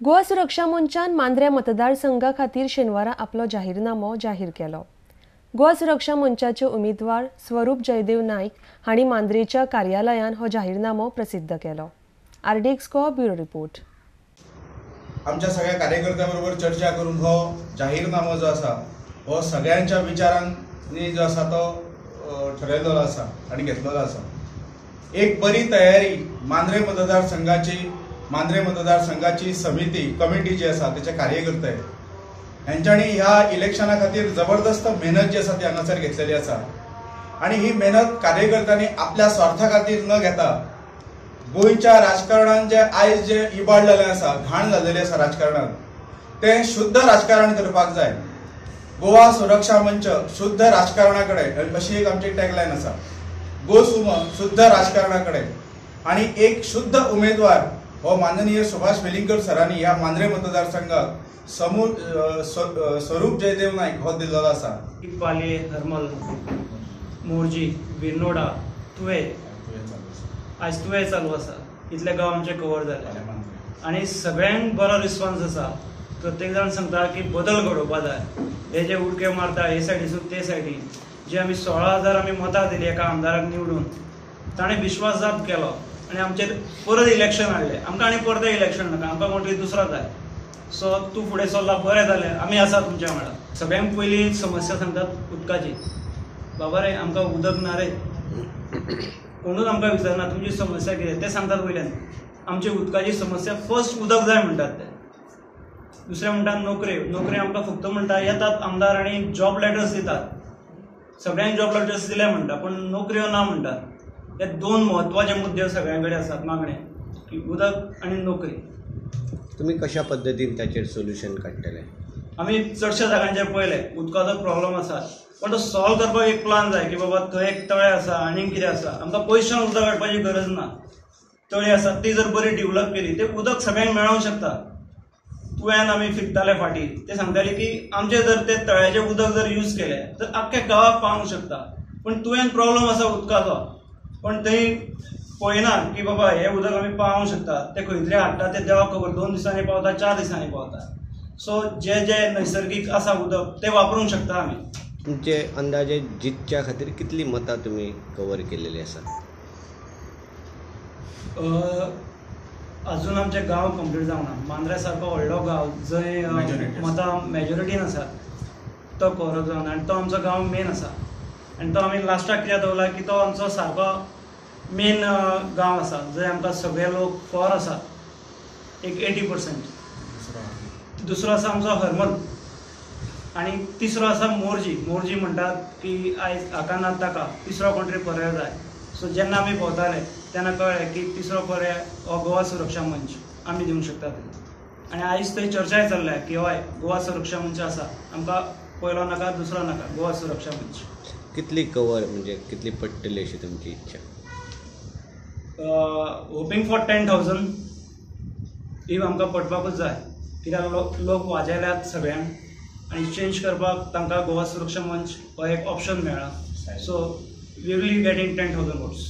गोवा सुरक्षा मंचान मांद्रे मतदारसंघा खातीर शेनवारा आपलो जाहीरनामो जाहीर केलो. गोवा सुरक्षा मंचाचे उमेदवार स्वरूप जयदेव नाईक हांणी मांद्रेच्या कार्यालयान हो जाहीरनामो प्रसिद्ध केलो. RDX Goa bureau report. आमच्या सगळ्या कार्यकर्त्यांबरोबर चर्चा करून हो जाहीरनामो जो आसा हो सगळ्यांच्या विचारांनी जो आसा तो ठरयलेलो आसा आनी घेतलेलो आसा. एक बरी तयारी मांद्रे मतदारसंघाची समिती कमिटी जी आसा त्याचे कार्यकर्ते हेंच्यांनी ह्या इलेक्शना खातीर जबरदस्त मेहनत जी आसा ती हांगासर घेतलेली आसा आनी ही मेहनत कार्यकर्त्यांनी आपल्या स्वार्था खातीर न घेता गोंयच्या राजकारणान जे आयज जे इबाड जाल्लें आसा, घाण जाल्लेली आसा राजकारणान, तें शुद्ध राजकारण करपाक जाय. गोवा सुरक्षा मंच शुद्ध राजकारणा कडेन अशी एक आमची टॅगलायन आसा. गोसुम शुद्ध राजकारणा कडेन आनी एक शुद्ध उमेदवार हो माननीय सुभाष वेलिंगकर सरांनी ह्या मांद्रे मतदारसंघाक स्वरूप जयदेव नाईक हो दिल्लो आसा. पाले, हरमल, मोरजी, विर्नोडा, तुवे, आयज तुवे चालू आसा. इतले गांव आमचे कवर जाले आनी सगळ्यांक बरो रिस्पॉन्स आसा. प्रत्येक जाण सांगता की बदल घडोवपा जाय. हे जे उडक्यो मारता हे सायडीसून ते सायडीन जे आमी 16,000 आमी मतां दिली एका आमदाराक निवडून, ताणें विश्वासघात केलो आनी आमचेर परत इलेक्शन हाडलें. आमकां आनी परतें इलेक्शन नाका, आमकां कोण तरी दुसरो जाय. सो तूं फुडें सरला बरें जालें, आमी आसा तुमच्या वांगडा. सगळ्यांत पयली समस्या सांगतात उदकाची. बाबा रे आमकां उदक ना रे, कोणूच आमकां विचारना तुमची समस्या कितें तें सांगतात वयल्यान. आमची उदकाची समस्या फर्स्ट उदक जाय म्हणटात ते. दुसरें म्हणटात नोकरी. नोकरी आमकां फक्त म्हणटा येतात आमदार आनी जॉब लेटर्स दितात, सगळ्यांक जॉब लेटर्स दिले म्हणटा, पूण नोकऱ्यो ना म्हणटात. हे दोन म्हत्वाचे मुद्दे सगळ्यां कडेन आसात मागणे, की उदक आनी नोकरी. तुमी कशा पद्दतीन ताचेर सोल्युशन काडटले? आमी चडश्या जाग्यांचेर पळयलें उदकाचो प्रॉब्लम आसा, पण तो सॉल्व करपाक एक प्लान जाय की बाबा थंय एक तळें आसा आनीक कितें आसा, आमकां पयशान उदक हाडपाची गरज ना. तळी आसा ती जर बरी डिवलप केली ते उदक सगळ्यांक मेळोंक शकता. तुवें आमी फिरताले फाटीं ते सांगताले की आमचे जर ते तळ्याचें उदक जर यूज केलें तर आख्ख्या गांवाक पावंक शकता. पूण तुवें प्रॉब्लम आसा उदकाचो, पण थंय पळयना की बाबा हें उदक आमी पावोंक शकता. ते खंय तरी हाडटा ते देवाक खबर, 2 दिसांनी पावता, 4 दिसांनी पावता. सो जे जे नैसर्गीक आसा उदक ते वापरूंक शकता आमी. तुमचे अंदाजे जितच्या खातीर कितली मतां तुमी कवर केलेली आसा? अजून आमचे गांव कंप्लीट जावना. मांद्रे सारको व्हडलो गांव जंय मतां मेजॉरिटीन आसा तो कवर जावना आनी तो आमचो गांव मेन आसा. आनी तो आमी लास्टाक कित्याक दवरला की तो आमचो सारको मेन गांव आसा जंय आमकां सगळे लोक फॉर आसा एक 80%. दुसरो आसा आमचो हरमल आनी तिसरो आसा मोरजी. मोरजी म्हणटात की आयज हाका ना ताका तिसरो कोण तरी पर्याय जाय. सो जेन्ना आमी भोंवताले तेन्ना कळ्ळें की तिसरो पर्याय हो गोवा सुरक्षा मंच आमी दिवंक शकतात. आनी आयज थंय चर्चाय चल्ल्या की हय गोवा सुरक्षा मंच आसा, आमकां पयलो नाका दुसरो नाका, गोवा सुरक्षा मंच. कितली कवर म्हणजे कितली पडटली अशी तुमची इच्छा? होपींग फॉर 10,000 ही आमकां पडपाकूच जाय, कित्याक लोक वाजयल्यात सगळ्यांक आनी चेंज करपाक तांकां गोवा सुरक्षा मंच हो एक ऑप्शन मेळ्ळा. So we will be getting 10,000 votes.